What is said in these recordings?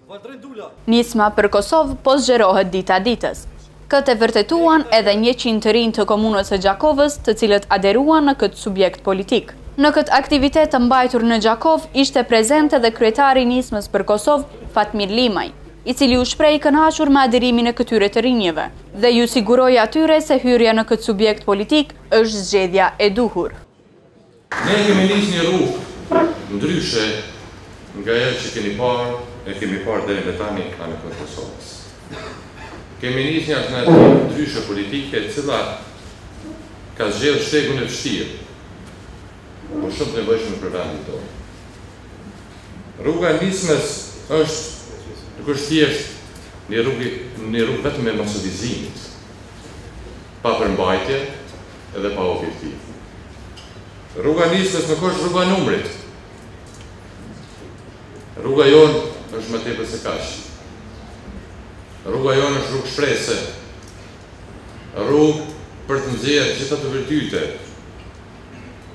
Nisma për Kosovë po zgjerohet dita ditës. Këtë e vërtetuan edhe 100 të rinj të komunës së Gjakovës, të cilët aderuan në këtë subjekt politik. Në këtë aktivitet të mbajtur në Gjakovë ishte prezent edhe kryetari i Nismës për Kosovë, Fatmir Limaj, i cili u shpreh i kënaqur me aderimin e këtyre të rinjëve dhe ju siguroi atyre se hyrja në këtë subjekt politik është zgjedhja e duhur. Ne kemi nisë një rrugë ndryshe nga ajo që keni parë e kemi parë deri me tani anekënd Kosovës. Kemi nisë një alternativë ndryshe politike e cila ka zgjedhë shtegun e vështirë, por shumë të nevojshme për vendin tonë. Rruga e Nismës është, nuk është thjesht një rrugë, një rrugë vetëm e masovizimit, pa përmbajtje edhe pa objektiv. Rruga e Nismës nuk është rruga e numrit. Rruga jonë është më tepër se kaq. Rruga jonë është rrugë shprese. Rrugë për të nxjerrë gjithë ato virtyte,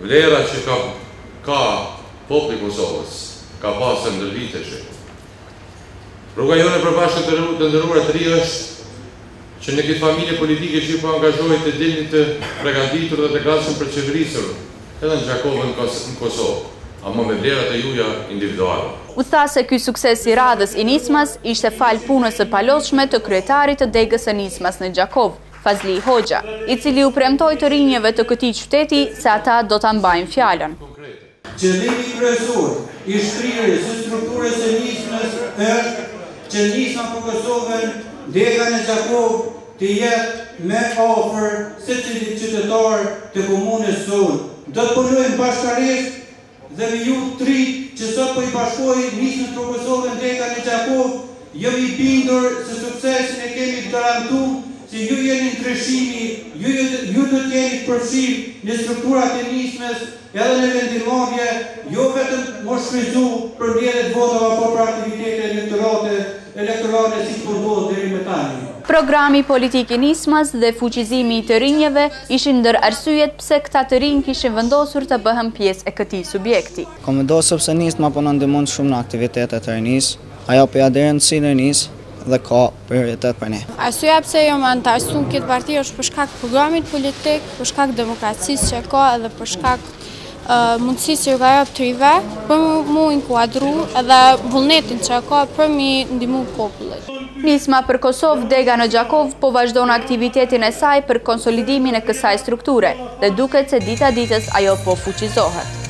vlera që ka ka populli i Kosovës, ka pasur ndër vitesh. Rruga jonë e përbashkët të nderuar të rinj është që në këtë familje politike që ju po angazhoheni të dilni të pregatitur dhe të gatshëm për të qeverisur edhe në Gjakovë në Kosovë, ama me vlerat e juja individuale. U tha se ky sukses i radhës i Nismas ishte falë punës së palodhshme të kryetarit të degës së Nismas në Gjakovë, Fazli Hoxha, i cili u premtoi të rinjëve të këtij qyteti se ata do ta mbajnë fjalën. Qëllimi kryesor i shtrirjes së strukturës së Nismës është që Nisma për Kosovën, dega në Gjakovë, të jetë më afër secilit qytetar të komunës sonë. Do të punojmë bashkarisht dhe me ju të rinjtë që sot po i bashkoheni Nismës për Kosovën dega në Gjakovë, jam i bindur se suksesin e kemi të garantum se ju jeni ndryshimi, ju ju do të jeni të përfshirë në strukturat e Nismës Edhe në vendimmarrje, jo vetëm m'u shfrytëzu për mbledhje të votave apo për aktivitete elektorate, elektorale siç po ndodh deri më tani. Programi politik i Nismës dhe fuqizimi i të rinjëve ishin ndër arsyet pse këta të rinj kishin vendosur të bëhen pjesë e këtij subjekti. Kom vendosë sepse Nisma po na ndihmon shumë në aktivitetet e rinisë, ajo po ja jep rëndësinë rinisë dhe ka prioritet për ne. Arsyeja pse jam anëtarësu në këtë parti është për shkak programit politik, për shkak demokracisë që ka edhe për shkak mundësisë që ju ka jap të rinjve për mu inkuadru edhe vullnetin që ka për mi ndihmu popullit. Nisma për Kosovë, dega në Gjakovë, po vazhdon aktivitetin e saj për konsolidimin e kësaj strukture dhe duket se dita ditës ajo po fuqizohet.